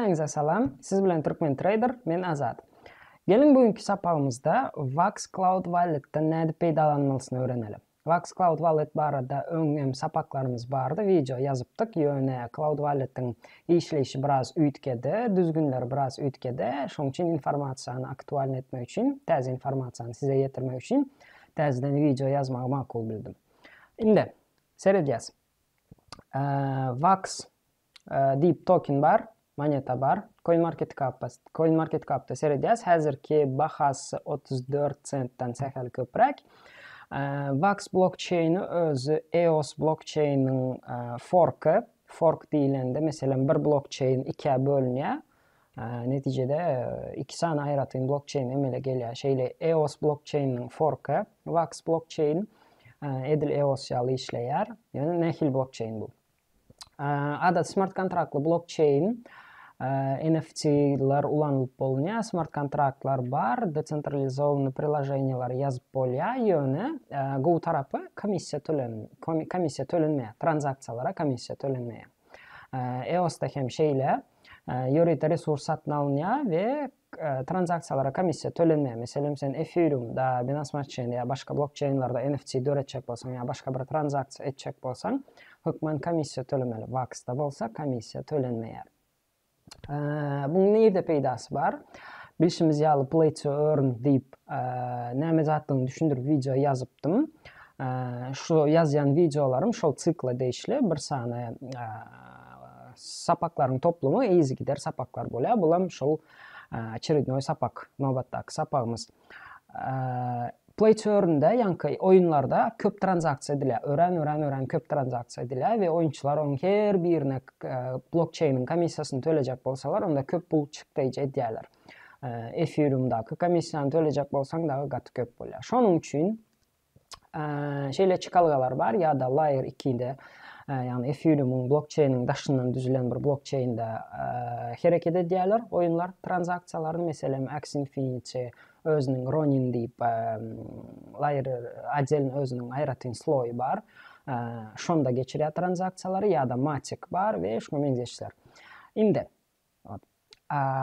Hemmäňize salam, siz bilen Türkmen Trader, men Azat. Geliň bu günki sapagymyzda Wax Cloud Wallet-den nädip peýdalanmalysyny öwreneli. Wax Cloud Wallet barada öň hem sapaklarymyz bardy, wideo ýazypdyk, ýöne Cloud Wallet-iň işleýşi biraz üýtgedi, düzgünleri biraz üýtgedi, şonuň üçin informasiýany aktualny etmek üçin, täze informasiýany size ýetirmek üçin täzeden wideo ýazmagy makul bildim. Indi, seredýäs. Wax diýip token bar, moneta bar. CoinMarketCap, CoinMarketCapda seredýäs. Häzirki bahasy 34 sentden sähel köpräk. Wax blokçeýni özi EOS blokçeýniň forky. Fork diýilende, meselem, bir blokçeýn ikä bölünýär. Netijede iki sany aýratyn blokçeýn emele gelýär. Şeýle EOS blokçeýniniň forky, Wax blokçeýn edil EOS ýaly işleýär. Ýöne nähili blokçeýn bu? Adaty smart kontraktly blokçeýn NFT-ler ulanylyp bolunýar, smart kontraktlar bar, desentralizowanyý priloženiýalar ýazyp bolýar, ýöne gowy tarapy komissiýa tölen, komissiýa tölenmeýär, tranzaksiýalara komissiýa tölenmeýär. EOS-da hem şeýle, ýörite resurs satyn alynýar we tranzaksiýalara komissiýa tölenmeýär. Meselem, sen Ethereum-da, Binance Smart Chain-de ýa başga blokçeýnlerde NFT döretjek bolsaň ýa başga bir tranzaksiýa etjek bolsaň, hökman komissiýa tölemeli. Wax-da bolsa komissiýa tölenmeýär. Buň nirde peýdasy bar? Bilşimiz ýaly Play to Earn diýip, näme zatdygyny düşündirip wideo ýazypdym. Şu ýazýan wideolarym şol sikla degişli bir sany Sapaklaryň toplumy yzygider sapaklar bolýar. Bulam şol oçerednoý sapak, nobatdaky sapagymyz. Play to earn-de, ýaňky oýunlarda köp tranzaksiýa edilýär. Örän, örän, örän köp tranzaksiýa edilýär we oýunçylar onuň her birine blokçeýniň komissiýasyny tölejek bolsalar, onda köp pul çykdaýjy edýärler. Ethereum-daky komissiýany tölejek bolsaň dagy gaty köp bolýar. Şonuň üçin Şeýle çykalgalar bar ýa-da Layer 2-de, ýagny Ethereum-yň blokçeýniň daşyndan düzülen bir blokçeýnde hereket edýärler oýunlar tranzaksiýalaryny. Meselem, Axie Infinity özüniň Ronin diýip Layer отдельно özüniň aýratyn sloýy bar. Şonda geçirýär tranzaksiýalary ýa-da Matic bar we şuňa meňzeşler. Indi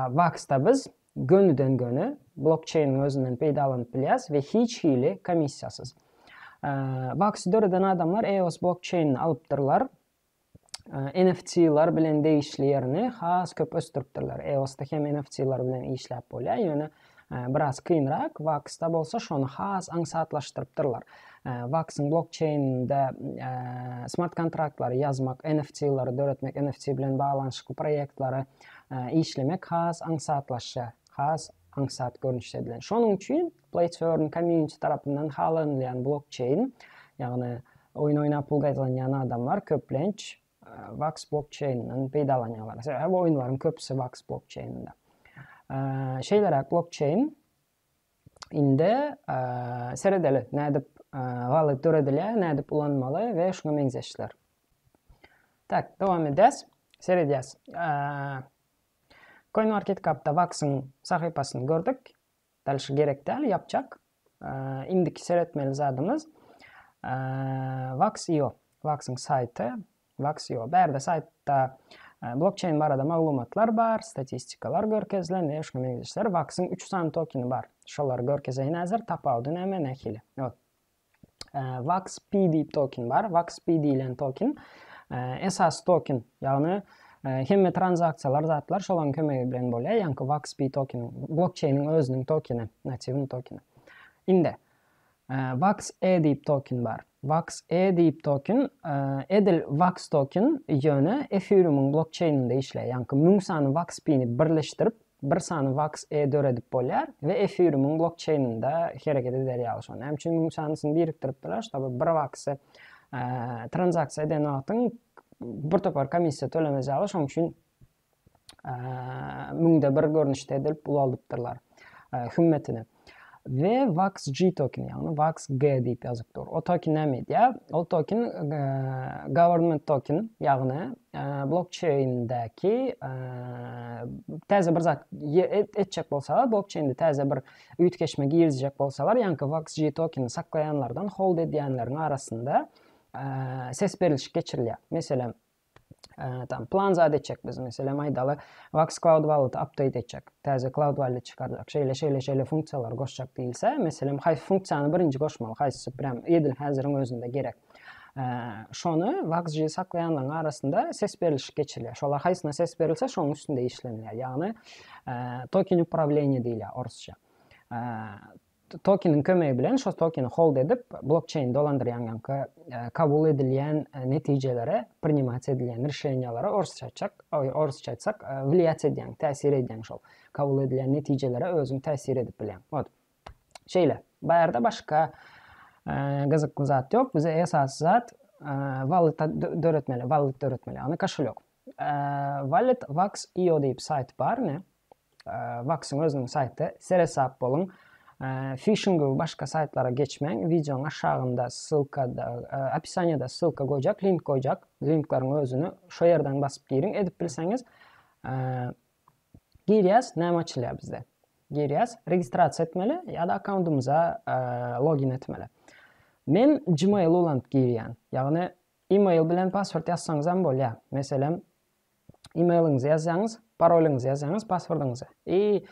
Wax-da biz gönüden-göni blokçeýniň özünden peýdalanyp bilýäris we hiç hili komissiýasyz. Wax-y döreden adamlar EOS blokçeýnini alypdyrlar. NFT-ler bilen degişli ýerini has köp ösdüripdirler. EOS-da hem NFT-ler bilen işläp bolýar, ýöne biraz kynrak, Wax-da bolsa şony has aňsatlaşdyrypdyrlar. Wax-yň blokçeýninde smart kontraktlary ýazmak, NFT-leri döretmek, NFT bilen baglanyşykly proýektleri işlemek has aňsatlaşýar, has aňsat görnüşde edilen. Şonuň üçin Play to Earn community tarapyndan halanylýan blokçeýn, ýagny oýun oýnap pul gazanýan adamlar köplenç Wax blokçeýninden peýdalanýarlar. Sebäbi oýunlaryň köpüsi Wax blokçeýninde. Şeýleräk blokçeýn indi seredeli nädip wallet döredilýär, nädip ulanmaly we şuňa meňzeşler. Tak, dowam edýäs. Seredýäs. CoinMarketCap'da Wax-yň sahypasyny gördük. Dalşy gerek däl, ýapjak. Indiki seretmeli zadymyz Wax.io. Wax-yň saýty Wax.io. Bärde saýtda blokçeýn barada maglumatlar bar, statistikalar görkezilen we şuňa meňzeşler. Wax-yň 3 sany tokeni bar. Şolary görkezeýin häzir, tapawudy näme, nähili. Ot. Wax P diýip token bar. Wax P diýlen token esasy token, ýagny hemme tranzaksiýalar zatlar şolaryň kömegi bilen bolýar. Ýaňky Wax P tokeniň, blokçeýniň özüniň tokeni, natiwnyý tokeni. Indi Wax E diýip token bar. Wax E diýip token edil Wax token, ýöne Ethereum-yň blokçeýninde işleýär. Ýaňky 1000 sany Wax P-ni birleşdirip bir sany Wax E döredip bolýar we Ethereum-yň blokçeýninde hereket eder ýaly şony. Näme üçin 1000 sanysyny birikdiripdirler? Ştoby bir Wax-y tranzaksiýa eden wagtyň bir topar komissiýa tölemez ýaly, şonuň üçin müňde bir görnüşde edilip ulaldypdyrlar hümmetini. We Wax G token, ýagny Wax G diýip ýazyp dur. O token näme edýär? Ol token government token, ýagny blokçeýndäki täze bir zat etjek bolsalar, blokçeýnde täze bir üýtgeşme girizjek bolsalar, ýaňky Wax G tokeni saklaýanlardan hold edýänleriň arasynda ses berilişik geçirilýär. Meselem, Tam plan zat etjek biz meselem aýdaly Wax Cloud Wallet update etjek. Täze Cloud Wallet çykarjak. Şeýle şeýle şeýle funksiýalar goşjak diýilse, meselem haýsy funksiýany birinji goşmaly, haýsysy prям edil häziriň özünde gerek. Şony WaxG saklaýanlaryň arasynda ses berlişik geçirilýär. Şolar haýsyna ses berilse, şonuň üstünde işlenilýär. Ýagny token upravleniýe diýilýär orsça. Tokeniň kömegi bilen şo tokeni hold edip, blokçeýni dolandyrýan ýaňky kabul edilýän netijelere, prinimat edilýän rişeniýalara orsça aýtsak, orsça aýtsak, wliýat edýäň, täsir edýäň şol kabul edilýän netijelere özüň täsir edip bilýäň. Wot. Şeýle. Bu ýerde başga gyzykly zat ýok. Bize esasy zat wallet döretmeli, wallet döretmeli, ýagny koşelýok. Wallet wax.io diýip saýt bar ine. Wax-yň özüniň saýty. Seresap boluň. Fishing we başga saýtlara geçmäň. Wideonyň aşagynda ssylkada, opisaniýada ssylka goýjak, link goýjak. Linkleriň özüni şo ýerden basyp giriň. Edip bilseňiz girýäs, näme açylýar bizde? Girýäs, registrasiýa etmeli ýa-da akkauntymyza login etmeli. Men Gmail ulanyp girýän. Ýagny email bilen password ýazsaňyzam bolýar. Meselem, emailiňizi ýazýaňyz, parolyňyzy ýazýaňyz, passwordyňyzy. I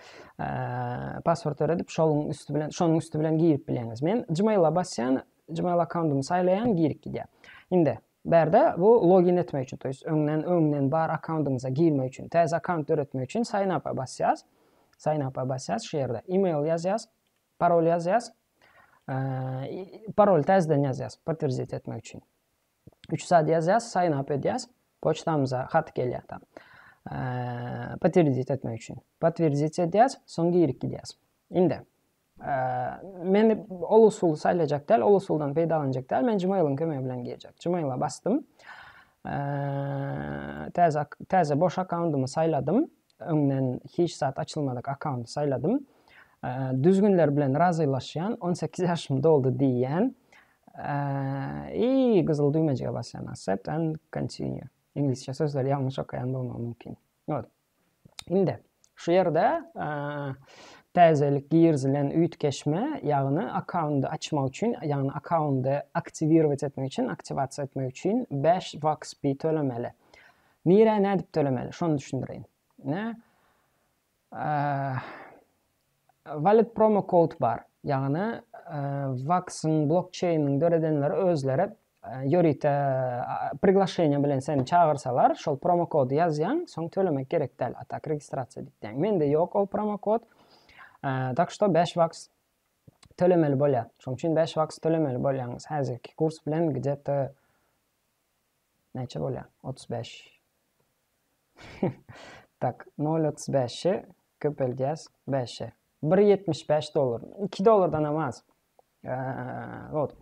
password döredip, şonuň üsti bilen, şonuň üsti bilen girip bilýäňiz. Men Gmail-a basýan, Gmail akkaundymy saýlaýan, girip gidýär. Indi bärde bu login etmek üçin, to ýest öňden öňden bar akkaundyňyza girmek üçin, täze akkaunt döretmek üçin sign up-a basýas. Sign up-a basýas şu ýerde. Email ýazýas, parol ýazýas. Parol täzeden ýazýas, podtwerdit etmek üçin. 3 saat ýazýas, sign up edýäs. Poçtamyza hat gelýär tam. Podtwerdit etmek üçin. Podtwerdit edýäs, soň girip gidýäs. Indi men ol usuly saýlajak däl, ol usuldan peýdalanjak däl. Men Gmail-iň kömegi bilen girjek. Gmail-a basdym. Täze täze boş akkaundymy saýladym. Öňden hiç zat açylmadyk akkaundy saýladym. Düzgünler bilen razylaşýan, 18 ýaşym doldy diýýän. I gyzyl düwmejige basýan accept and continue. Iňlisçe sözleri ýalňyş okaýan bolmagy mümkin. Ýok. Indi şu ýerde täzelik girizilen üýtgeşme, ýagny akkaundy açmak üçin, ýagny akkaundy aktiwirowat etmek üçin, aktiwasiýa etmek üçin 5 WAXP tölemeli. Nirä nädip tölemeli? Şony düşündireýin. Ne? Valid promo code bar. Ýagny Wax-yň blokçeýniniň döredenleri özleri ýörite priglaşeniýe bilen seni çagyrsalar, şol promo kody ýazýaň, soň tölemek gerek däl, a tak registrasiýa edip diýýäň. Mende ýok ol promo kod. Tak şto 5 wax tölemeli bolýar. Şonuň üçin 5 wax tölemeli bolýaňyz. Häzirki kurs bilen gde-to näçe bolýar? 35. Tak, 0.35-i köpeldýäs 5-e. 1.75 dollar. 2 dollardan hem az. Wot.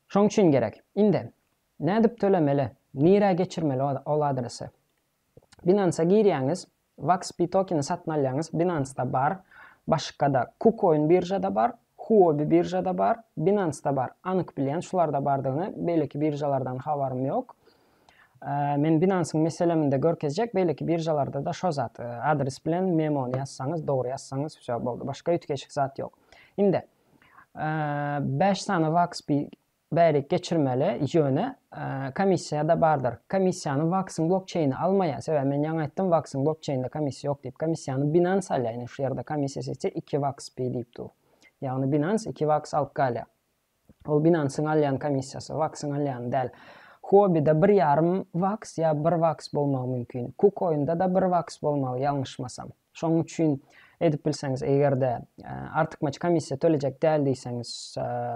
Şoň üçin gerek. Indi nädip tölemeli? Nirä geçirmeli ol adresi? Binance-a girýäňiz, WaxP tokeni satyn alýaňyz, Binance-da bar, başga-da KuCoin biržada bar, Huobi biržada bar, Binance-da bar. Anyk bilýän şularda bardygyny, beýleki biržalardan habarym ýok. Men Binance-yň meseleminde görkezjek, beýleki biržalarda-da şo zat. Adres bilen memony ýazsaňyz, dogry ýazsaňyz, wsё boldy. Başga üýtgeşik zat ýok. Indi 5 sany WaxP bärik geçirmeli, ýöne komissiýa-da bardyr. Komissiýany Wax-yň blokçeýni almaýar. Sebäbi men ýaňy aýtdym, Wax-yň blokçeýninde komissiýa ýok diýip. Komissiýany Binance alýar. Ine şu ýerde komissiýa seti 2 WaxP diýip dur. Ýagny Binance 2 Wax alyp galýar. Ol Binance-yň alýan komissiýasy, Wax-yň alýany däl. Huobi-de bir ýarym Wax ýa bir Wax bolmagy mümkin. KuCoin-da-da bir Wax bolmaly, ýalňyşmasam. Şonuň üçin edip bilseňiz, eger-de artykmaç komissiýa tölejek däl diýseňiz,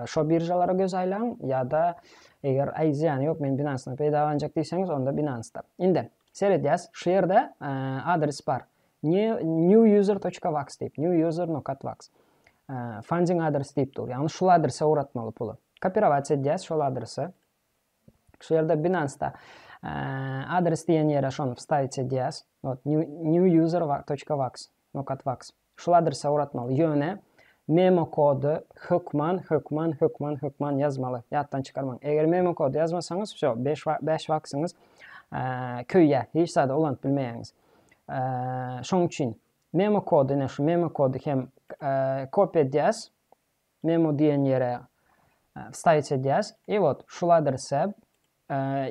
şo biržalara göz aýlaň ýa-da eger aý zyýany ýok, men Binance-dan peýdalanjak diýseňiz, onda Binance-da. Indi seredýäs, şu ýerde adres bar. newuser.wax diýip, newuser.wax. Funding adres diýip dur. Ýagny şul adrese ugratmaly puly. Kopirowat edýäs şol adrese. Şu ýerde Binance-da adres diýen ýere şony wstawić edýäs. Wot newuser.wax, nokat wax. Şul adrese ugratmaly. Ýöne memo kody hökman, hökman, hökman, hökman ýazmaly. Ýatdan çykarmaň. Eger memo kody ýazmasaňyz, wsё, 5 5 waxyňyz köýýär. Hiç zada ulanyp bilmeýäňiz. Şoň üçin memo kody, ine şu memo kody hem kopiýa edýäs. Memo diýen ýere wstawić edýäs. I wot şul adrese.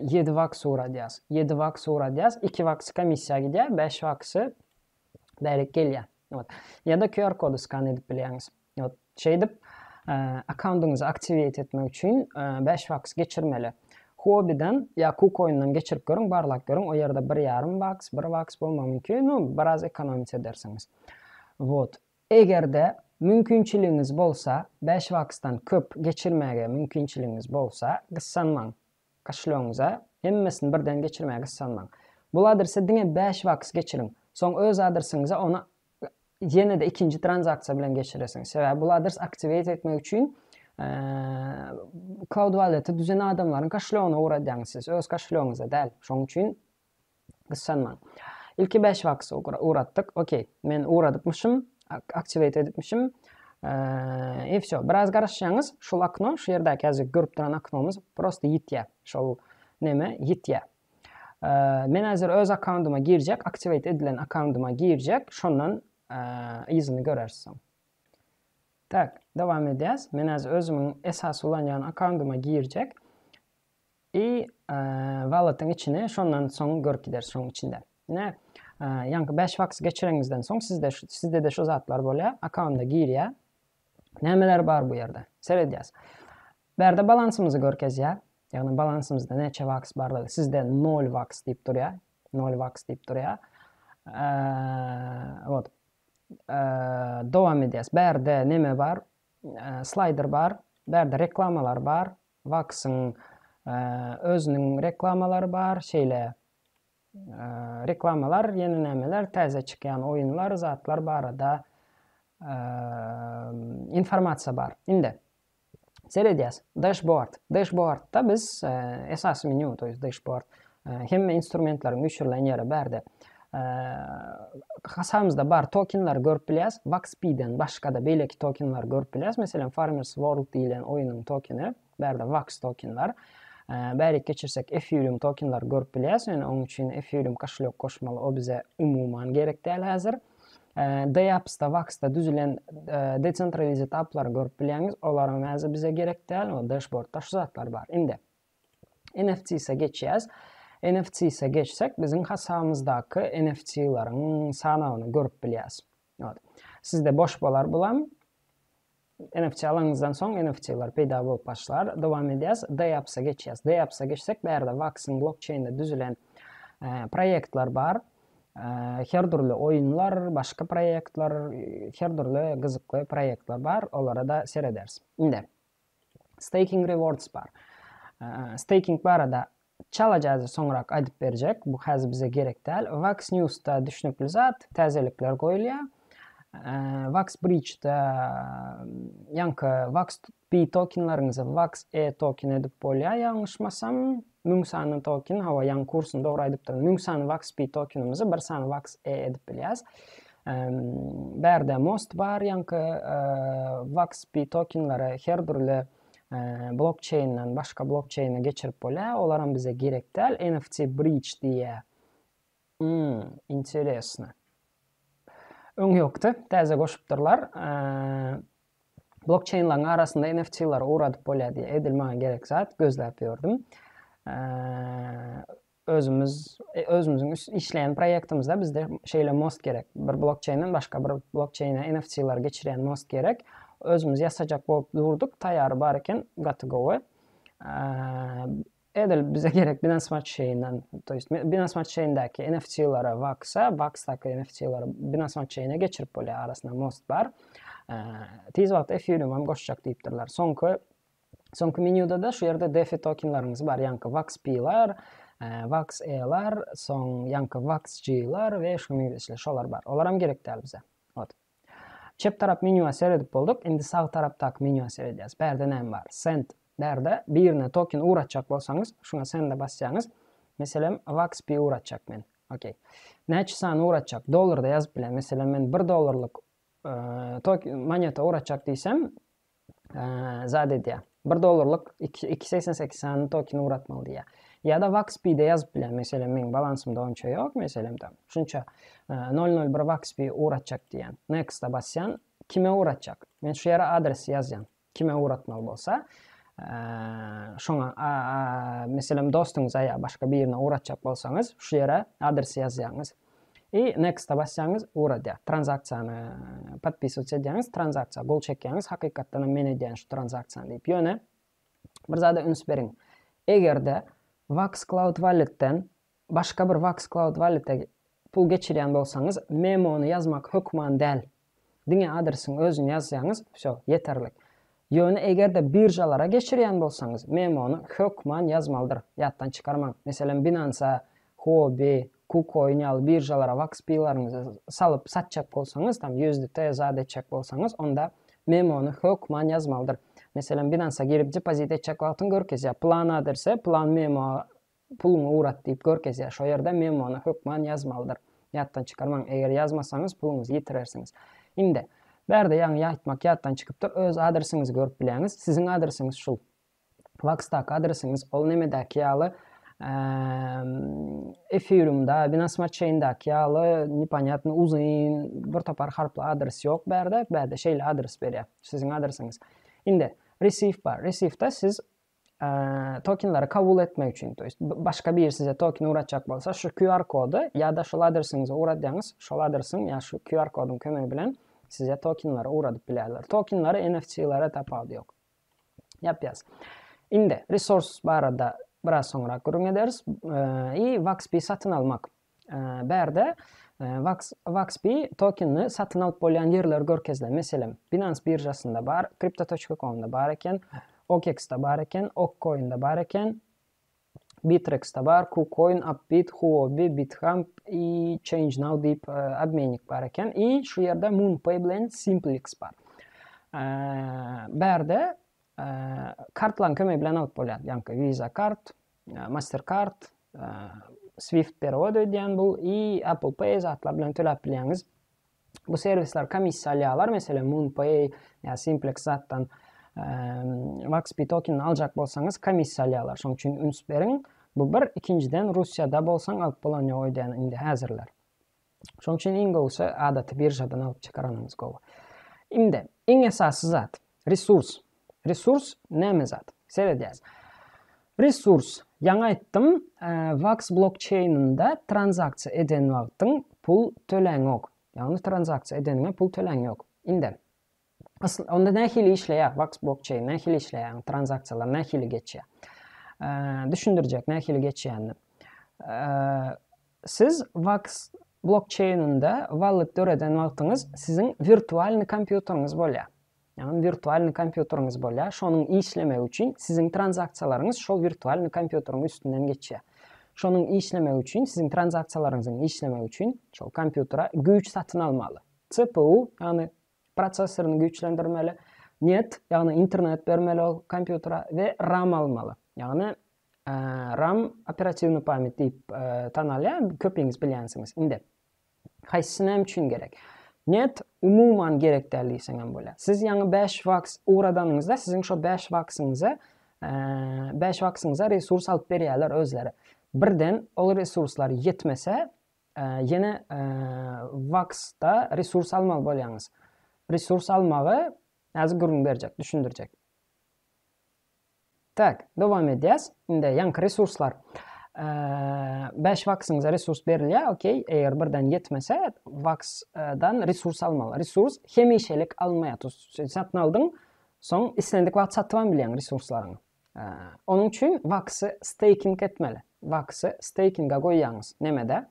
7 WAX ugradýas. 7 WAX ugradýas, 2 WAX komissiýa gidýär, 5 WAX-y bärik gelýär. Ot. Ýa-da QR kody skan edip bilýäňiz. Ot. Şeýdip, akkaundyňyzy aktiwate etmek üçin 5 WAX geçirmeli. Huobi-den ýa KuCoin-den geçirip görüň, barlap görüň. O ýerde 1,5 WAX, 1 WAX bolmagy mümkin. Nu, biraz ekonomit edersiňiz. Wot. Eger-de mümkinçiligiňiz bolsa, 5 WAX-dan köp geçirmäge mümkinçiligiňiz bolsa, gyssanmaň. Koşelýogyňyza hemmesini birden geçirmäge gyssanmaň. Bul adrese diňe 5 WAX geçiriň. Soň öz adresiňize ony ýene-de ikinji tranzaksiýa bilen geçirersiňiz. Sebäbi bul adres aktiwate etmek üçin Cloud Wallet-i düzen adamlaryň koşelýogyna ugradýaňyz siz, öz koşelýogyňyza däl. Şonuň üçin gyssanmaň. Ilki 5 WAX ugratdyk. Okey, men ugradypmyşym, aktiwate edipmişim. I wsё. Biraz garaşýaňyz, şul okno, şu ýerdäki häzir görüp duran oknomyz prosta ýitýär. Şol neme ýitýär. Men häzir öz akkaundyma girjek, aktiwate edilen akkaundyma girjek, şondan yzyny göreris soň. Tak, dowam edýäs. Men häzir özümiň esasy ulanýan akkaundyma girjek. I walletyň içini şondan soň görüp gideris şoň içinde. Ine, ýaňky 5 WAX geçirenizden soň sizde sizde-de şu zatlar bolýar. Akkaunda girýär. Nämeler bar bu ýerde? Seredýäs. Bärde balansymyzy görkezýär. Ýagny balansymyzda näçe WAX barlygy sizde 0 WAX diýip durýar. 0 WAX diýip durýar. Wot. Dowam edýäs. Bärde neme bar? Slider bar. Bärde reklamalar bar. WAX-yň özüniň reklamalary bar. Şeýle reklamalar, ýene nämeler, täze çykýan oýunlar, zatlar barada informasiýa bar. Indi Seredýäs. Dashboard. Dashboardda biz esasy menýu, to ýest dashboard, hemme instrumentleriň üýşürilen ýeri bärde. Hasabymyzda bar tokenleri görüp bilýäs. WaxPi-den başga-da beýleki tokenleri görüp bilýäs. Meselem, Farmers World diýlen oýnuň tokeni, bärde Wax token bar. Bärik geçirsek Ethereum tokenleri görüp bilýäs. Ýöne onuň üçin Ethereum koşelýok goşmaly, o bize umuman gerek däl häzir. DApps-da, Wax-da düzülen decentralized app-lary görüp bilýäňiz. Olaram häzir bize gerek däl. O dashboard-da şu zatlar bar. Indi NFC-se geçýäs. NFC-se geçsek, biziň hasabymyzdaky NFC-leriň sanawyny görüp bilýäs. Sizde boş bolar bulam. NFC alanyňyzdan soň NFC-ler peýda bolup başlar. Dowam edýäs. DApps-a geçýäs. DApps-a geçsek, bärde Wax-yň blokçeýnde düzülen proýektler bar. Her dürli oýunlar, başga proýektler, her dürli gyzykly proýektler bar. Olara-da serederis. Indi Staking rewards bar. Staking barada çalaja häzir soňrak aýdyp berjek. Bu häzir bize gerek däl. Wax News'da düşnükli zat, täzelikler goýulýar. Wax Bridge'de ýaňky Wax B tokenleriňizi Wax E token edip bolýar, ýalňyşmasam. 1000 sany token, hawa, ýaňky kursuny dogry aýdypdyryn. 1000 sany Wax B tokenimizi bir sany Wax E edip bilýäs. Bärde most bar, ýaňky Wax B tokenleri her dürli blokçeýinden başga blokçeýine geçirip bolýar. Olaram bize gerek däl. NFC Bridge diýýär. Hmm, interesno. Öň ýokdy, täze goşupdyrlar. Blokçeýnleriň arasynda NFT-leri ugradyp bolýar diýýär. Edil maňa gerek zat, gözläp ýördüm. Özümiz özümiziň işleýän proýektimizde bizde şeýle most gerek. Bir blokçeýnden başga bir blokçeýne NFT-leri geçirýän most gerek. Özümiz ýasajak bolup durduk, taýýary bar eken, gaty gowy. Edil bize gerek Binance Smart Chain-den, to ýest Binance Smart Chain-däki NFT-leri Wax-a, Wax-daky NFT-leri Binance Smart Chain-e geçirip bolýar, arasynda most bar. Tiz wagt Ethereum hem goşjak diýipdirler. Soňky Soňky menýuda-da şu ýerde DeFi tokenleriňiz bar, ýaňky WaxP-lar, WaxE-lar, soň ýaňky WaxG-lar we şuňa meňzeşler, şolar bar. Olaram gerek däl bize. Ot. Çep tarap menýua seredip bolduk, indi sag tarapdaky menýua seredýäs. Bärde näme bar? Send. Bärde birine token ugratjak bolsaňyz, şuňa send-e basýaňyz. Meselem, WaxP ugratjak men. Okey. Näçe sany ugratjak? Dollarda ýazyp bilýän. Meselem, men 1 dollarlyk token moneta ugratjak diýsem, zat edýär. 1 dollarlyk 2.88 sany token ugratmaly diýýär. Ýa-da WaxPy-de ýazyp bilýär. Meselem, meň balansymda onça ýok, meselem tam şunça 0.01 WaxPy ugratjak diýýän. Next-a basýan, kime ugratjak? Men şu ýere adresi ýazýan. Kime ugratmaly bolsa. Şoňa meselem dostuňyza ýa başga birine ugratjak bolsaňyz, şu ýere adresi ýazýaňyz. I next-a basýaňyz, ugradýar. Tranzaksiýany podpisywat edýäňiz, tranzaksiýa gol çekýäňiz, hakykatdan hem men edýän şu tranzaksiýany diýip. Ýöne bir zada üns beriň. Eger-de Wax Cloud Wallet-den başga bir Wax Cloud Wallet-e pul geçirýän bolsaňyz, memony ýazmak hökman däl. Diňe adresiň özüni ýazýaňyz, wsё, ýeterlik. Ýöne eger-de biržalara geçirýän bolsaňyz, memony hökman ýazmalydyr, ýatdan çykarmaň. Meselem, Binance-a, Huobi, KuCoin ýaly biržalara WAXP-leriňizi salyp satjak bolsaňyz, tam USDT zat etjek bolsaňyz, onda memony hökman ýazmalydyr. Meselem, Binance-a girip depozit etjek wagtyň görkezýär, plan adrese, plan memo puluňy ugrat diýip görkezýär. Şo ýerde memony hökman ýazmalydyr. Ýatdan çykarmaň. Eger ýazmasaňyz puluňyzy ýitirersiňiz. Indi, bärde ýaňy aýtmak ýatdan çykypdyr, öz adresiňizi görüp bilýäňiz. Siziň adresiňiz şul. Waxdaky adresiňiz ol nemedäki ýaly Ethereumda, Binance Smart Chain-däki ýaly neponyatny uzyn bir topar harply adres ýok bärde. Bärde şeýle adres berýär. Siziň adresiňiz. Indi, receive bar. Receive-de siz tokenleri kabul etmek üçin, to ýest başga biri size token ugratjak bolsa, şu QR kody ýa-da şol adresiňize ugradýaňyz, şol adresiň ýa şu QR kodyň kömegi bilen size tokenleri ugradyp bilýärler. Tokenleri NFT-lere tapawudy ýok. Ýapýas. Indi resurs barada biraz soňrak gürrüň ederis. I WAXP satyn almak. Bärde Wax, WAXP tokenini satyn alyp bolýan ýerler görkezilen. Meselem, Binance biržasynda bar, Crypto.com-da bar eken, OKX-da bar eken, OKCoin-da bar eken, Bittrex-da bar, KuCoin, Upbit, Huobi, Bithumb i ChangeNow diýip obmennik bar eken. I şu ýerde MoonPay bilen Simplex bar. Bärde kartlaryň kömegi bilen alyp bolýar. Ýaňky Visa kart, Mastercard, Swift perewod ödýän bu i Apple Pay zatlar bilen töläp bilýäňiz. Bu serwisler komissiýa alýarlar, meselem MoonPay ýa Simplex zatdan WAXP tokenini aljak bolsaňyz komissiýa alýarlar. Şonuň üçin üns beriň. Bu bir, ikinjiden Russiýada bolsaň alyp bolan ýok öýdýän indi häzirler. Şonuň üçin iň gowusy adaty biržadan alyp çykaranyňyz gowy. Indi iň esasy zat resurs. Resurs näme zat? Seredýäs. Resurs, ýaňy aýtdym, WAX blokçeýninde tranzaksiýa eden wagtyň pul töläňok. Ýagny tranzaksiýa edeniňe pul töläň ýok. Indi onda nähili işleýär WAX blokçeýn, nähili işleýär, tranzaksiýalar nähili geçýär? Düşündirjek nähili geçýänini. Siz WAX blokçeýninde wallet döreden wagtyňyz siziň wirtualny kompýuteriňiz bolýar. Ýagny wirtualny kompýuteriňiz bolýar. Şonuň işlemegi üçin siziň tranzaksiýalaryňyz şol wirtualny kompýuteriň üstünden geçýär. Şonuň işlemegi üçin, siziň tranzaksiýalaryňyzyň işlemegi üçin şol kompýutere güýç satyn almaly. CPU, ýagny prosessoryny güýçlendirmeli, net, ýagny internet bermeli ol kompýutere we RAM almaly. Ýagny RAM operatiwny pamýat diýip tanalýar, köpiňiz bilýänsiňiz. Indi Haýsysy näme üçin gerek? Net umuman gerek däl diýseň hem bolýar. Siz ýaňy 5 waks ugradanyňyzda siziň şo 5 waksyňyza 5 waksyňyza resurs alyp berýärler özleri. Birden ol resurslar ýetmese, ýene waksda resurs almaly bolýaňyz. Resurs almagy häzir gürrüň berjek, düşündirjek. Tak, dowam edýäs. Indi ýaňky resurslar. 5 waksyňyza resurs berilýär, okey. Eger birden ýetmese, waksdan resurs almaly. Resurs hemişelik alynmaýar. Satyn aldyň, soň islendik wagt satybam bilýäň resurslaryňy. Onuň üçin waksy staking etmeli. Waksy stakinga goýýaňyz. Nemede?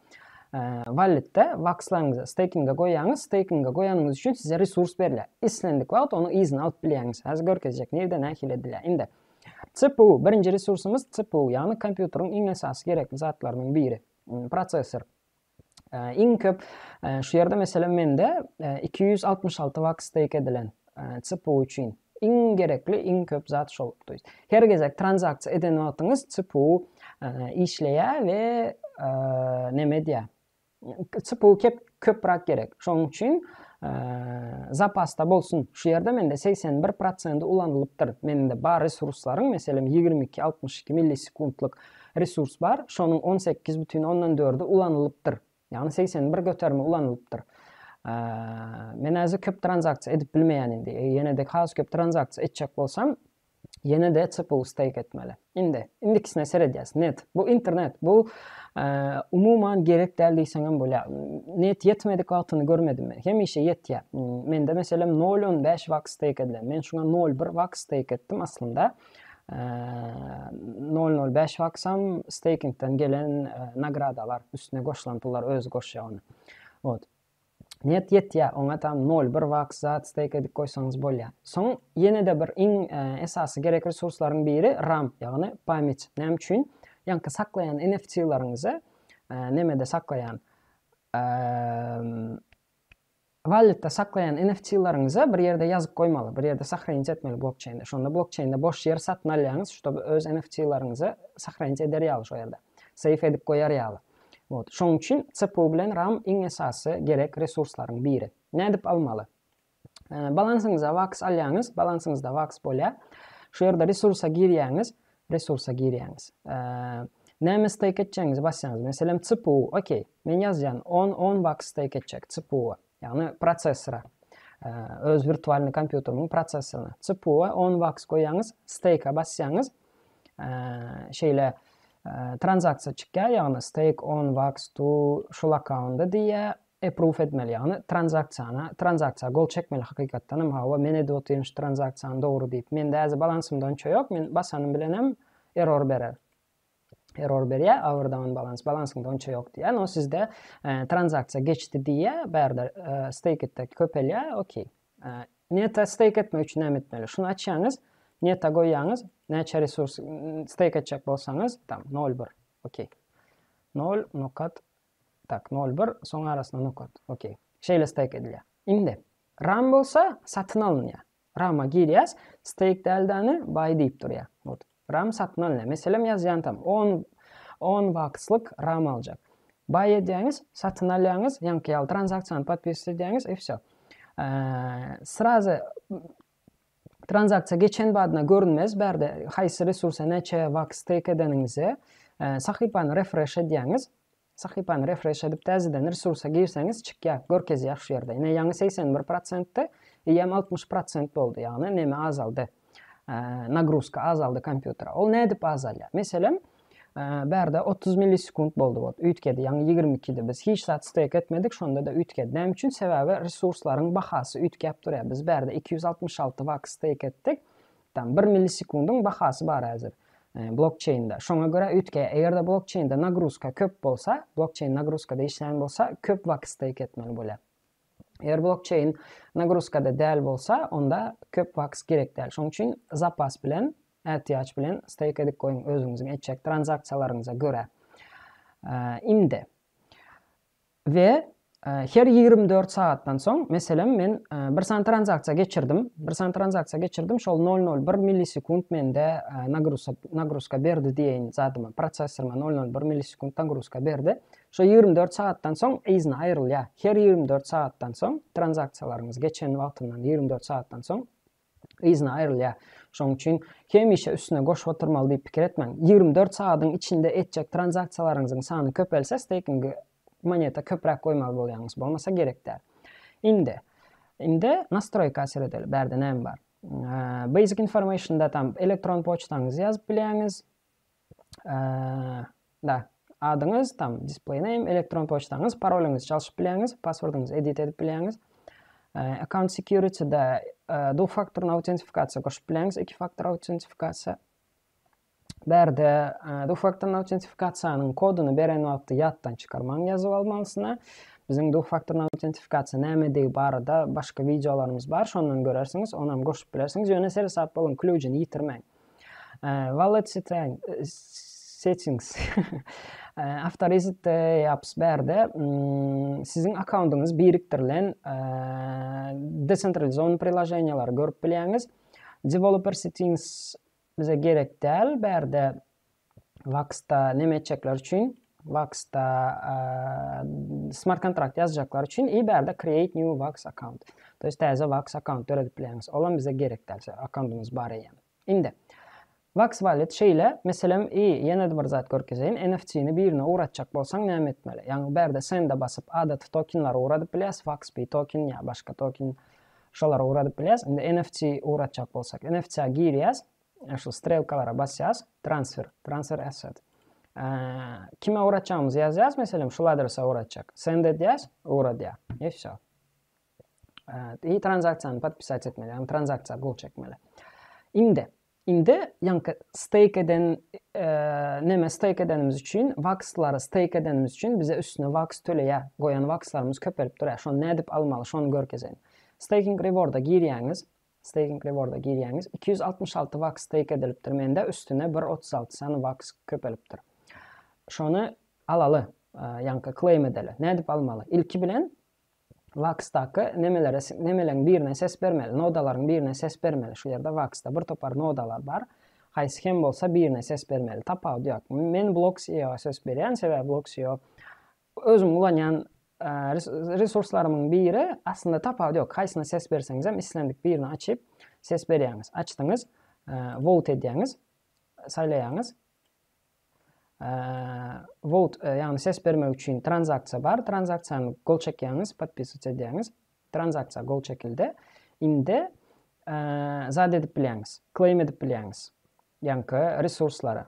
Walletde wakslaryňyzy stakinga goýýaňyz. Stakinga goýanyňyz üçin size resurs berilýär. Islendik wagt ony yzyna alyp bilýäňiz. Häzir görkezjek nirde nähili edilýär. Indi CPU birinji resursymyz CPU, ýagny kompýuteriň iň esasy gerekli zatlarynyň biri. Prosessor. Iň köp şu ýerde meselem mende 266 waks stake edilen CPU üçin iň gerekli, iň köp zat şol. To ýest her gezek tranzaksiýa eden wagtyňyz CPU işleýär we neme edýär? CPU kep köpräk gerek. Şonuň üçin zapasda bolsun. Şu ýerde mende 81 prosendi ulanylypdyr. Mende bar resurslaryň meselem 22 62 millisekuntlyk resurs bar, şonuň on sekiz bütin ondan dördi ulanylypdyr. Ýagny 81 göterimi ulanylypdyr. Men häzir köp tranzaksiýa edip bilmeýän indi. Ýene-de has köp tranzaksiýa etjek bolsam, Ýene-de CPU stake etmeli. Indi, indikisine seredýäs. Net. Bu internet. Bu umuman gerek däl diýseňem bolýar. Net ýetmedik wagtyny görmedim men. Hemişe ýetýär. Mende meselem nol on bäş waks stake edilen. Men şuňa nol bir waks stake etdim aslynda. Nol nol bäş waksam stakingden gelen nagradalar, üstüne goşulan pullar özi goşýar ony. Wot. Net ýetýär, oňa tam nol bir waks zat stake edip goýsaňyz bolýar. Soň ýene-de bir iň esasy gerek resurslaryň biri RAM, ýagny pamýat. Näme üçin? Ýaňky saklaýan NFT-leriňizi nemede saklaýan walletde saklaýan NFT-leriňizi bir ýerde ýazyp goýmaly, bir ýerde sahranit etmeli blokçeýnde. Şonda blokçeýnde boş ýer satyn alýaňyz, ştoby öz NFT-leriňizi sahranit eder ýaly şo ýerde. Seýf edip goýar ýaly. Wot. Şonuň üçin CPU bilen RAM iň esasy gerek resurslaryň biri. Nädip almaly? Balansyňyza wax alýaňyz, balansyňyzda wax bolýar. Şu ýerde resursa girýäňiz, resursa girýäňiz. Näme stake etjegiňizi basýaňyz. Meselem CPU, okey. Men ýazýan 10 10 wax stake etjek CPU-a, ýagny prosessora. Öz wirtualnyý kompýuterimiň prosessoryna. CPU-a 10 wax goýýaňyz, stake-a basýaňyz. Şeýle tranzaksiýa çykýar, ýagny stake on wax to şul akkaunda diýýär, approve etmeli, ýagny tranzaksiýany, tranzaksiýa gol çekmeli hakykatdan hem hawa men edip otyryn şu tranzaksiýany dogry diýip. Mende häzir balansymda onça ýok, men basanym bilen hem error berer. Error berýär, overdown balans, balansyňda onça ýok diýýär. No sizde tranzaksiýa geçdi diýýär, bärde stake etde köpelýär, okey. Neta stake etmek üçin näme etmeli? Şuny açýaňyz, neta goýýaňyz, näçe resurs stake etjek bolsaňyz, tam 0.1, okey. 0 nokat, tak 0.1, soň arasyna nokat, okey. Şeýle stake edilýär. Indi RAM bolsa satyn alynýar. RAM-a girýäs, stake däldäni buy diýip durýar. Wot. RAM satyn alynýar. Meselem ýazýan tam 10 10 wakslyk RAM aljak. Buy edýäňiz, satyn alýaňyz, ýaňky ýaly tranzaksiýany podpisat edýäňiz i wsё. Srazy tranzaksiýa geçen badyna görünmez bärde haýsy resursa näçe waks stake edeniňizi sahypany refresh edýäňiz. Sahypany refresh edip täzeden resursa girseňiz çykýar, görkezýär şu ýerde. Ine ýaňy 81 prosentdi, eýýäm 60 prosent boldy, ýagny neme azaldy. Nagruzka azaldy kompýutere. Ol nädip azalýar? Meselem, bärde 30 millisekunt boldy, bot üýtgedi. Ýaňy 22 idi. Biz hiç zat stake etmedik, şonda-da üýtgedi. Näme üçin? Sebäbi resurslaryň bahasy üýtgäp durýar. Biz bärde 266 waks stake etdik. Tam bir millisekundyň bahasy bar häzir blokçeýnde. Şoňa görä üýtgeýär. Eger-de blokçeýnde nagruzka köp bolsa, blokçeýn nagruzkada işleýän bolsa, köp wagt steýk etmeli bolýar. Eger blokçeýn nagruzkada däl bolsa, onda köp wagt gerek däl. Şonuň üçin zapas bilen, ätiýaç bilen steýk edip goýuň özüňiziň etjek tranzaksiýalaryňyza görä. Indi We her 24 sagatdan soň, meselem, men bir sany tranzaksiýa geçirdim, bir sany tranzaksiýa geçirdim, şol nol nol bir millisekunt mende nagruzka, nagruzka berdi diýeýin zadyma, prosessoryma nol nol bir millisekunt nagruzka berdi. Şo 24 sagatdan soň yzyna aýrylýar. Her 24 sagatdan soň tranzaksiýalaryňyz geçen wagtyndan 24 sagatdan soň yzyna aýrylýar. Şonuň üçin hemişe üstüne goşup oturmaly diýip pikir etmäň. 24 sagadyň içinde etjek tranzaksiýalaryňyzyň sany köpelse, stakingi moneta köpräk goýmaly bolýaňyz. Bolmasa gerek däl. Indi, indi nastroýka seredeli. Bärde näme bar? Basic information-da tam elektron poçtaňyzy ýazyp bilýäňiz. Da, adyňyz, tam display name, elektron poçtaňyz, parolyňyzy çalşyp bilýäňiz, passwordyňyzy edit edip bilýäňiz. Account security-de dwufaktorny autentifikasiýa goşup bilýäňiz, iki faktor autentifikasiýa. Bärde dwufaktorny autentifikasiýanyň koduny beren wagty ýatdan çykarmaň ýazyp almalysyna. Biziň dwufaktorny autentifikasiýa nämedigi barada başga wideolarymyz bar, şondan görersiňiz, onam goşup bilersiňiz. Ýöne seresap boluň, klýujyny ýitirmäň. Wallet settings Awtorized apps bärde siziň akkauntyňyz birikdirilen desentralizowany priloženiýalary görüp bilýäňiz. Developer settings bize gerek däl. Bärde Vaxda neme etjekler üçin, Vaxda smart kontrakt ýazjaklar üçin i bärde create new Vax account. To есть täze Vax account döredip bilýäňiz. Olam bize gerek däl. Akkauntymyz bar eýýäm. Indi Vax Wallet şeýle, meselem, i ýene-de bir zat görkezeýin, NFT-ni birine ugratjak bolsaň näme etmeli? Ýagny bärde send-e basyp adaty tokenlary ugradyp bilýäs, VaxP token ýa başga token şolary ugradyp bilýäs. Indi NFT ugratjak bolsak, NFT-a girýäs. Şu strelkalara basýas, transfer, transfer asset. Kime ugratjagymyzy ýazýas, meselem, şul adrese ugratjak. Send edýäs, ugradýar. I wsё. I tranzaksiýany podpisat etmeli, ýagny tranzaksiýa gol çekmeli. Indi, indi ýaňky stake eden neme stake edenimiz üçin, wakslary stake edenimiz üçin bize üstüne waks töleýär. Goýan wakslarymyz köpelip durýar. Şony nädip almaly, şony görkezeýin. Staking rewarda girýäňiz. Staking rewarda girýäňiz. 266 waks stake edilipdir mende, üstüne bir 36 sany waks köpelipdir. Şony alaly, ýaňky claim edeli. Nädip almaly? Ilki bilen Vaxdaky nemelere nemeleň birine ses bermeli, nodalaryň birine ses bermeli. Şu ýerde Vaxda bir topar nodalar bar. Haýsy hem bolsa birine ses bermeli. Tapawudy ýok. Men Block.io-a ses berýän, sebäbi Block.io özüm ulanýan resurslarymyň biri. Aslynda tapawudy ýok. Haýsyna ses berseňizem islendik birini açyp ses berýäňiz. Açdyňyz, vote edýäňiz, saýlaýaňyz. Vote, ýagny ses bermek üçin tranzaksiýa bar. Tranzaksiýany gol çekýäňiz, podpisat edýäňiz. Tranzaksiýa gol çekildi. Indi zat edip bilýäňiz, claim edip bilýäňiz. Ýaňky resurslary.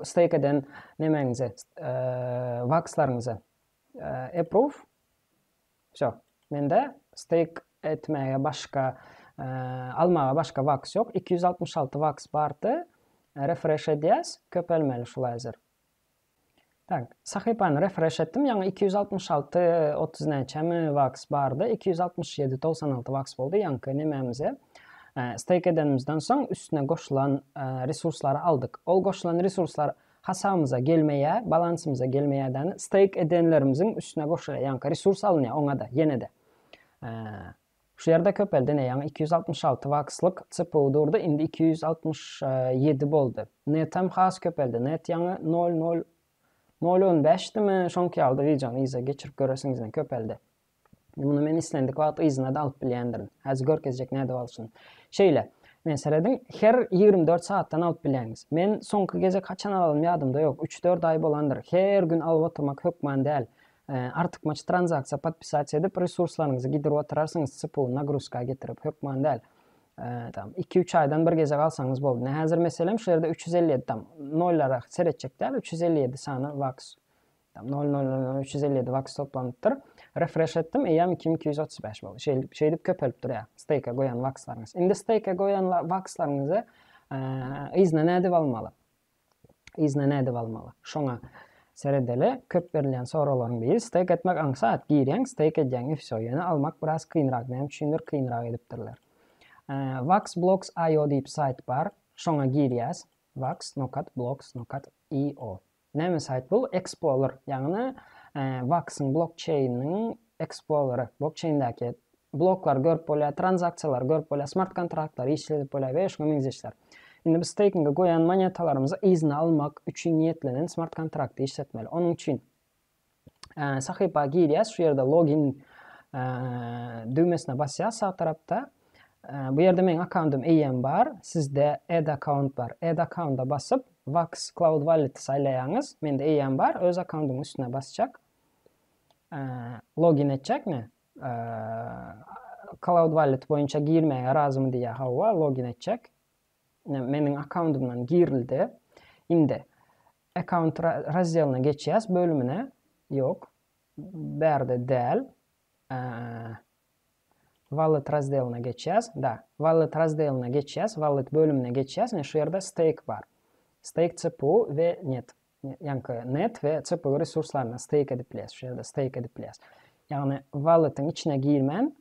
Stake eden nemäňizi, wakslaryňyzy. Approve. Wsё. Mende stake etmäge başga, almaga başga waks ýok. 266 waks bardy. Refresh edýäs. Köpelmeli şul häzir. Tak, sahypany refresh etdim. Ýaňy 266 30 näçemi waks bardy. 267 96 waks boldy. Ýaňky nemämize stake edenimizden soň üstüne goşulan resurslary aldyk. Ol goşulan resurslar Hasabymyza gelmeýär, balansymyza gelmeýär-däni stake edenlerimiziň üstüne goşulýar, ýaňky resurs alynýar oňa-da, ýene-de. Şu ýerde köpeldi ine, ýaňy 266 wakslyk CPU durdy, indi 267 boldy. Netem has köpeldi, net ýaňy nol nol nol on bäşdimi, şoňky ýalydy, wideony yza geçirip görersiňiz ine köpeldi. Muny men islendik wagt yzyna-da alyp bilýändirin. Häzir görkezjek nädip alşyny. Şeýle. Men serediň, her 24 sagatdan alyp bilýäňiz. Men soňky gezek haçan alanym ýadymda ýok. Üç-dört aý bolandyr. Her gün alyp oturmak hökman däl. Artykmaç tranzaksiýa podpisasiýa edip resurslaryňyzy gidirip oturarsyňyz CPU nagruzka getirip hökman däl. Tam 2-3 aýdan bir gezek alsaňyz boldy. Ine häzir meselem şu ýerde 357 tam nollara seretjek däl 357 sany waks Tam nol nol nol nol 357 waks toplanypdyr. Refresh etdim, eýýäm 2235 boldy. Şeýdip, şeýdip köpelip durýar steýke goýan wakslaryňyz. Indi steýke goýan wakslaryňyzy yzyna nädip almaly? Yzyna nädip almaly? Şoňa seredeli. Köp berilýän soraglaryň biri steýk etmek aňsat. Girýäň, steýk edýäň i wsё. Ýöne almak biraz kynrak. Näme üçindir kynrak edipdirler. Waxblocks.io diýip saýt bar. Şoňa girýäs. Wax nokat blocks nokat io. Näme saýt bul? Explorer, ýagny Wax-yň blokçeýniniň Explorer-i. Blokçeýndäki bloklary görüp bolýar, tranzaksiýalary görüp bolýar, smart kontraktlary işledip bolýar we şuňa meňzeşler. Indi biz stakinge goýan monetalarymyzy yzyna almak üçin niýetlenen smart kontrakty işletmeli. Onuň üçin sahypa girýäs, şu ýerde login düwmesine basýas sag tarapda. Bu ýerde meň akkauntym eýýäm bar. Sizde add account bar. Add account-a basyp, Wax Cloud Wallet-i saýlaýaňyz. Mende eýýäm bar. Öz akkauntymyň üstüne basjak. Login etjekmi? Cloud Wallet boýunça girmäge razymy diýýär. Hawa, login etjek. Meniň akkauntymdan girildi. Indi Account razdelyna geçýäs bölümine. Ýok. Bärde däl. Wallet razdelyna geçýäs. Da. Wallet razdelyna geçýäs. Wallet bölümine geçýäs. Ine şu ýerde stake bar. Stake CPU we net. Ýaňky net we CPU resurslaryna stake edip bilýäs. Şu ýerde stake edip bilýäs. Ýagny walletiň içine girmän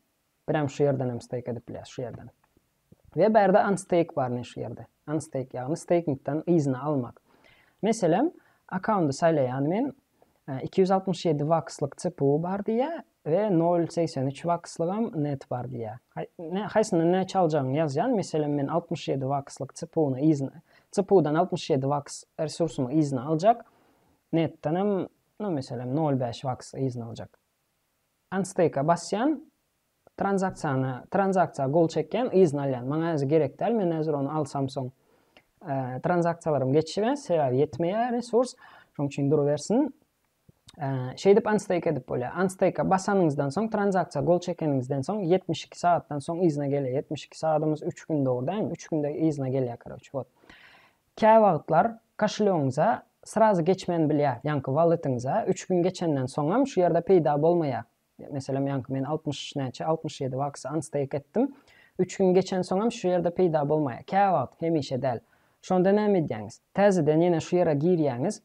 Birem şu ýerden hem stake edip bilýäs, şu ýerden. We bärde unstake bar ne şu ýerde. Unstake ýagny stakingden yzyna almak. Meselem, akkaundy saýlaýan men 267 wakslyk CPU bar diýýär we 0.83 wakslygam net bar diýýär. Ne haýsyndan näçe aljagyňy ýazýan. Meselem, men 67 wakslyk CPU-ny yzyna CPU-dan 67 waks resursymy yzyna aljak. Netden hem, no meselem, 0.5 waks yzyna aljak. Unstake-a basýan, tranzaksiýany, tranzaksiýa gol çekýän, yzyna alýan. Maňa häzir gerek däl, men häzir ony alsam soň tranzaksiýalarym geçmez, sebäbi ýetmeýär resurs. Şonuň üçin durubersin. Şeýdip unstake edip bolýar. Unstake-a basanyňyzdan soň, tranzaksiýa gol çekeniňizden soň 72 sagatdan soň yzyna gelýär. 72 sagadymyz 3 gün dogry dälmi? 3 günde yzyna gelýär, karoç. Wot. Käwagtlar koşelýogyňyza srazy geçmän bilýär, ýaňky walletyňyza 3 gün geçenden soňam şu ýerde peýda bolmaýar. Meselem, ýaňky men 60 näçe, 67 waksy unstake etdim. 3 gün geçensoňam şu ýerde peýda bolmaýar. Käwagt, hemişe däl. Şonda näme edýäňiz? Täzeden ýene şu ýere girýäňiz.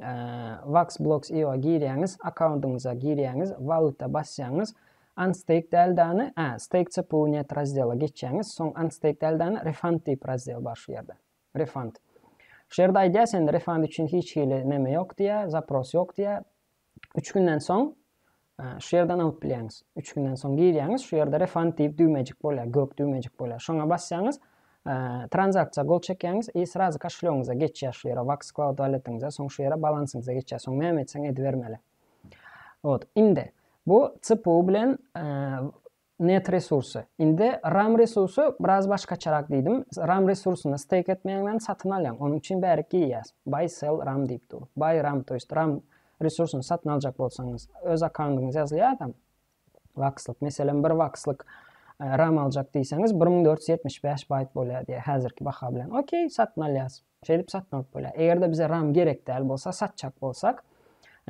Waxblocks.io girýäňiz, akkauntyňyza girýäňiz, wallet-a basýaňyz, unstake däl-däni, ä, stake CPU net razdela geçýäňiz, soň unstake däl-däni refund diýip razdel bar şu ýerde. Refund. Şu ýerde aýdýar sende refund üçin hiç hili neme ýok diýýär, zapros ýok diýýär. 3 günden soň şu ýerden alyp bilýäňiz. 3 günden soň girýäňiz, şu ýerde refund diýip düwmejik bolýar, gök düwmejik bolýar. Şoňa basýaňyz, tranzaksiýa gol çekýäňiz i srazy koşelýogyňyza geçýär şu ýere, Wax Cloud waletiňize, soň şu ýere balansyňyza geçýär. Soň näme etseň edibermeli. Wot, indi bu CPU bilen Net resursy. Indi RAM resursy biraz başgaçarak diýdim. RAM resursyny stake etmeýäňden satyn alýaň. Onuň üçin bärik girýäs. Buy sell RAM diýip dur. Buy RAM, to ýest RAM resursyny satyn aljak bolsaňyz, öz akkaundyňyz ýazylýar da. Wakslyk. Meselem, bir wakslyk e, RAM aljak diýseňiz, 1475 baýt bolýar diýýär häzirki baha bilen. Okey, satyn alýas. Şeýdip satyn alyp bolýar. Eger-de bize RAM gerek däl bolsa, satjak bolsak,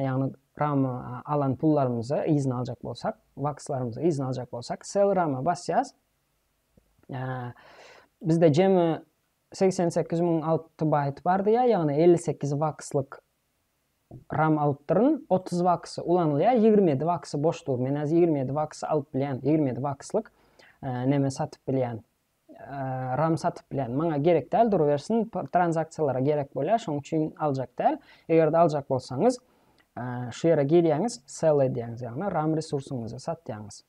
ýagny RAM alan pullarymyzy yzyna aljak bolsak, wakslarymyzy yzyna aljak bolsak, sell RAM-a basýas. Bizde jemi 88006 baýt bar diýýär, ýagny 58 wakslyk RAM alypdyryn, 30 waksy ulanylýar, 27 waksy boş dur. Men häzir 27 waksy alyp bilýän, 27 wakslyk neme satyp bilýän. RAM satyp bilen. Maňa gerek däl, durubersin, tranzaksiýalara gerek bolýar, şonuň üçin aljak däl. Eger-de aljak bolsaňyz, şu ýere girýäňiz, sell edýäňiz, ýagny RAM resursyňyzy satýaňyz.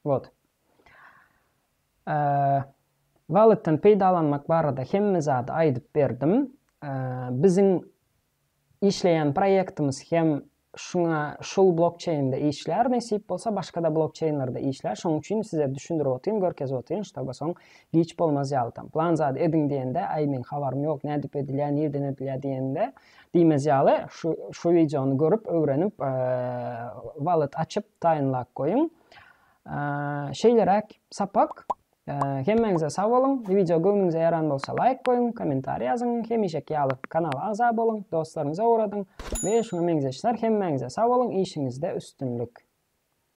Wot. Walletden peýdalanmak barada hemme zady aýdyp berdim. Biziň Işleýän proýektimiz hem şuňa şul blokçeýnde işlär, nesip bolsa başgada blokçeýnlerde işlär. Şonuň üçin size düşündirip otyryn, görkezip otyryn, ştoba soň giç bolmaz ýaly tam plan zady ediň diýende, aý meň habarym ýok, nädip edilýär, nirden edilýär diýende diýmez ýaly şu şu wideony görüp, öwrenip, wallet açyp taýynlap goýuň. Şeýleräk sapak. Hemmäňize sag boluň. Wideo göwnüňize ýaran bolsa laýk goýuň, kommentariý ýazyň, hemişeki ýaly kanala agza boluň, dostlaryňyza ugradyň we şuňa meňzeşler. Hemmäňize sag boluň, işiňizde üstünlik.